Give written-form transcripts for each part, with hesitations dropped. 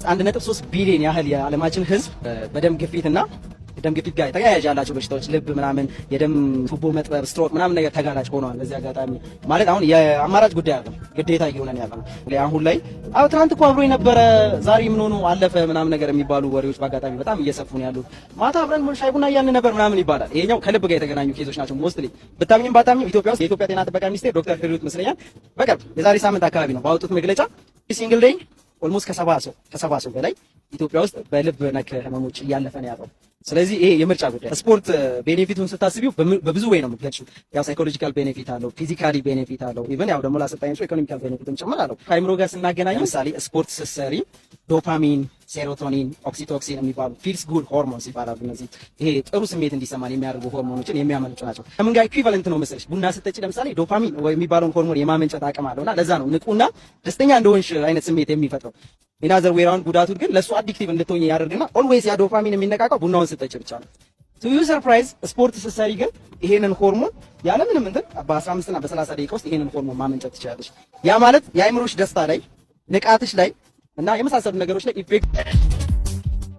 1.3 ቢሊዮን ያህል የዓለማችን ህዝብ በደም ግፊትና ደም ግፊት ጋር ተያያዥ ያላቸው በሽታዎች፣ ልብ ምናምን፣ የደም ቱቦ መጥበብ፣ ስትሮክ ምናምን ነገር ተጋላጭ ሆነዋል። በዚህ አጋጣሚ ማለት አሁን የአማራጭ ጉዳይ አይደለም፣ ግዴታ እየሆነ ነው ያለው። አሁን ላይ አዎ ትናንት እኮ አብሮ የነበረ ዛሬ ምን ሆኖ አለፈ ምናምን ነገር የሚባሉ ወሬዎች በአጋጣሚ በጣም እየሰፉ ነው ያሉት። ማታ አብረን ሻይ ቡና እያልን ነበር ምናምን ይባላል። ይሄኛው ከልብ ጋር የተገናኙ case ኦች ናቸው። Mostly ብታምኝም ባታምኝም ኢትዮጵያ ውስጥ የኢትዮጵያ ጤና ጥበቃ ሚኒስቴር ዶክተር ሂሩት መስለኛል በቅርብ የዛሬ ሳምንት አካባቢ ነው ባወጡት መግለጫ single day almost ከ70 ሰው በላይ ኢትዮጵያ ውስጥ በልብ ነክ ህመሞች እያለፈ ነው ያለው። ስለዚህ ይሄ የምርጫ ጉዳይ፣ ስፖርት benefit ኡን ስታስቢው በብዙ way ነው የምትገልጪው። ያው psychological benefit አለው፣ physically benefit አለው፣ even ያው ደግሞ ለአሰልጣኞቹ economical benefit ም ጭምር አለው። ከአይምሮ ጋር ስናገናኝ ለምሳሌ ስፖርት ስትሰሪ dopamine፣ serotonin፣ oxytocin የሚባሉ feels good hormones ይባላሉ። እነዚህ ይሄ ጥሩ ስሜት እንዲሰማን የሚያደርጉ ሆርሞኖችን የሚያመነጩ ናቸው። ከምን ጋር equivalent ነው መሰለሽ? ቡና ስትጠጪ ለምሳሌ ዶፓሚን ወይ የሚባለውን ሆርሞን የማመንጨት አቅም አለውና ለዛ ነው ንቁና ደስተኛ እንደሆንሽ አይነት ስሜት የሚፈጥረው። In other way round ጉዳቱ ግን ለሱ addictive እንድትሆኝ ያደርግና always ያ ዶፓሚን የሚነቃቃው ቡናውን ስትጠጪ ብቻ ነው። To your surprise ስፖርት ስትሰሪ ግን ይሄንን ሆርሞን ያለምንም እንትን በ15 እና በ30 ደቂቃ ውስጥ ይሄንን ሆርሞን ማመንጨት ትችላለሽ። ያ ማለት የአእምሮሽ ደስታ ላይ፣ ንቃትሽ ላይ እና የመሳሰሉ ነገሮች ላይ effect።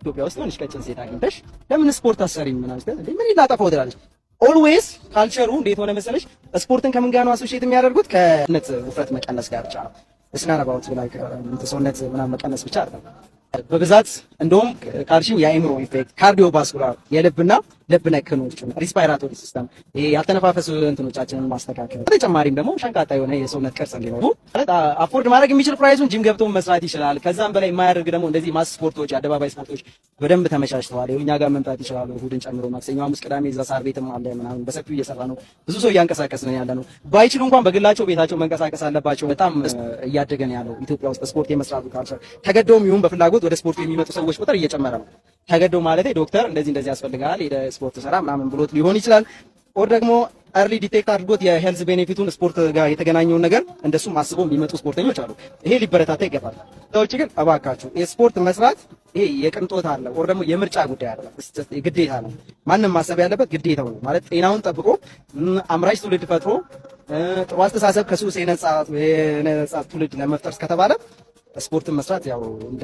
ኢትዮጵያ ውስጥ የሆነች ቀጭን ሴት አግኝተሽ ለምን ስፖርት አሰሪም ምናምን ስትል ምን ይላጠፋው ትላለች። Always culture ኡ እንዴት ሆነ መሰለሽ? ስፖርትን ከምን ጋር ነው associate የሚያደርጉት? ከነት ውፍረት መቀነስ ጋር ብቻ ነው። It's not about like ሰውነት ምናምን መቀነስ ብቻ አይደለም። በብዛት እንደውም ካልሽው የአእምሮ effect፣ cardiovascular፣ የልብና ልብ ነክ ህመሞች፣ respiratory system፣ ይሄ ያልተነፋፈሱ እንትኖቻችንን ማስተካከል፣ በተጨማሪም ደግሞ ሸንቃጣ የሆነ የሰውነት ቅርጽ እንዲኖሩ። ማለት afford ማድረግ የሚችል price ኡን ጂም ገብቶ መስራት ይችላል። ከዛም በላይ የማያደርግ ደግሞ እንደዚህ mass ስፖርቶች፣ የአደባባይ ስፖርቶች በደንብ ተመቻችተዋል። እኛ ጋር መምጣት ይችላሉ። እሑድን ጨምሮ ማክሰኞ፣ ሐሙስ፣ ቅዳሜ እዛ ሳር ቤትም አለ ምናምን በሰፊው እየሰራ ነው። ብዙ ሰው እያንቀሳቀስ ነው ያለ ነው። ባይችሉ እንኳን በግላቸው ቤታቸው መንቀሳቀስ አለባቸው። በጣም እያደገ ነው ያለው ኢትዮጵያ ውስጥ ስፖርት የመስራቱ culture። ተገደውም ይሁን በፍላጎት ወደ ስፖርቱ የሚመጡ ሰዎች ቁጥር እየጨመረ ነው። ተገደው ማለት ዶክተር እንደዚህ እንደዚህ ያስፈልጋል ሄደህ ስፖርት ስራ ምናምን ብሎት ሊሆን ይችላል። Or ደግሞ early detect አድርጎት የ health benefit ኡን ስፖርት ጋር የተገናኘውን ነገር እንደሱም አስበው የሚመጡ ስፖርተኞች አሉ። ይሄ ሊበረታታ ይገባል። ውጭ ግን እባካችሁ የስፖርት መስራት ይሄ የቅንጦት አለ or ደግሞ የምርጫ ጉዳይ አለ፣ ግዴታ ነው። ማንም ማሰብ ያለበት ግዴታው ነው ማለት ጤናውን ጠብቆ አምራች ትውልድ ፈጥሮ ጥሩ አስተሳሰብ ከሱስ የነጻ ትውልድ ለመፍጠር እስከተባለ ስፖርትን መስራት ያው እንደ